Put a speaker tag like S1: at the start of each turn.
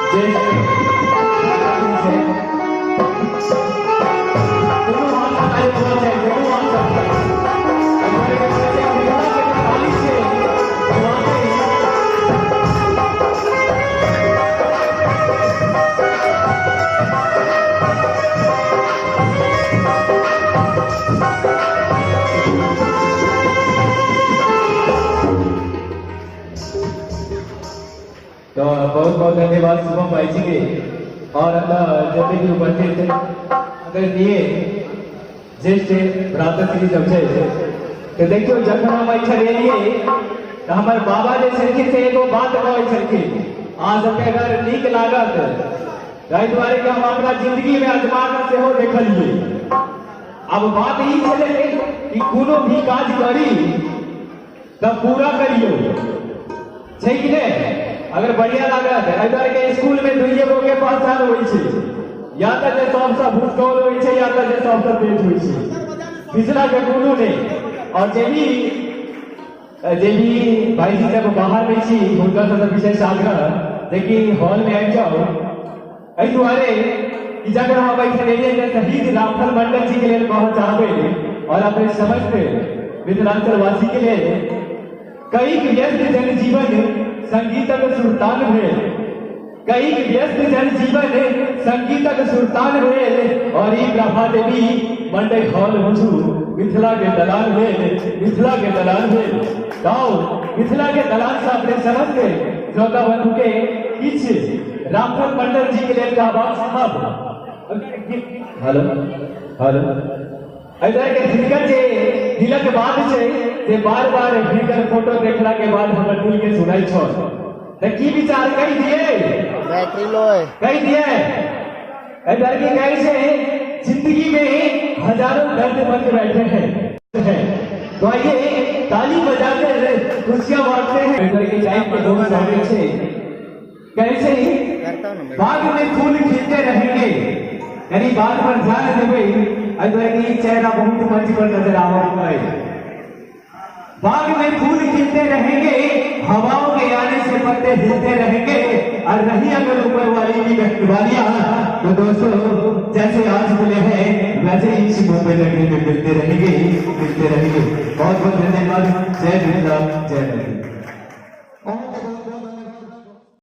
S1: दुनू हाथ सँ ताली बजबाक चाही, दुनू हाथ सँ। एहि दुआरे कि कहै छै मिथिला के जे ताली छै, ओ वाकई तो बहुत बहुत धन्यवाद शुभम भाई जी के और जते भी उपस्थित आदरणीय ज्येष्ठ भ्रातश्री सब छै। तो देखियौ जखन हम एहिठाम एलियै तऽ हमर बाबा जे छलखिन से एगो बात कहै छलखिन, अहाँ सबके अगर नीक लागत ताहि दुआरे कि हम अपना जिंदगी में आजमा कऽ सेहो देखलियै। आब बात ई छलै कि कोनो भी काज करी तऽ पूरा करियौ, छै कि नहि? अगर बढ़िया लागत, एहि दुआरे के स्कूल में दुइये गो के पहचान होइ छै, या तऽ जे सबसँ भुसकौल होइ छै या तऽ जे सबसँ तेज होइ छै, पिछला के कोनो नहि। और जे भी भाईजी सब बाहर में छी हुनका सबसँ विशेष आग्रह जे कि हॉल में आबि जाउ। एहि दुआरे कि जखन हम एहिठाम एलियै तऽ शहीद रामफल मंडल जी के लेल कहऽ चाहबै और अपने समस्त मिथिलांचलवासी के लेल, कईक व्यस्त जनजीवन संगीतक सुरतान भेल, कईक व्यस्त जनजीवन संगीतक सुरतान भेल, और ई प्रभा देवी मंडल हॉल बुझू मिथिला के दलान भेल, मिथिला के दलान भेल। गाँव मिथिला के दलान से अपने समस्त श्रोता बंधु के किछु रामफल मंडल जी के लेल कहबाक चाहब। हेलो हेलो, एहि तरह के हिनकर जे दिलक बात छै से बार बार हिनकर फोटो देखला के बाद हमर दिल के सुनाई छल, तऽ की विचार कहि दिए,
S2: बैटरी लो है,
S1: कहि दिए। एहि तरह के कहै छै जिंदगी में हजारों दर्द बन बैठे हैं, तो आइए ताली बजाकर खुशियां बांटते हैं। एहि तरह के टाइम के दोस्त आबै छै, कहै छै
S2: करता हूँ ना मैं।
S1: बाग में फूल खिलते रहेंगे, यानी बात पर ध्यान देबै, एहि दुआरे कि ई चेहरा बहुत मंच पर नजर आवत है। बाग में फूल खिलते रहेंगे, हवाओं के आने से पत्ते हिलते रहेंगे, और रही अगर ऊपर वाली की वालियां तो दोस्तों जैसे आज मिले हैं वैसे ही इस मुंबई नगरी में मिलते रहेंगे, मिलते रहेंगे। बहुत बहुत धन्यवाद। जय मिथिला, जय मैथिली।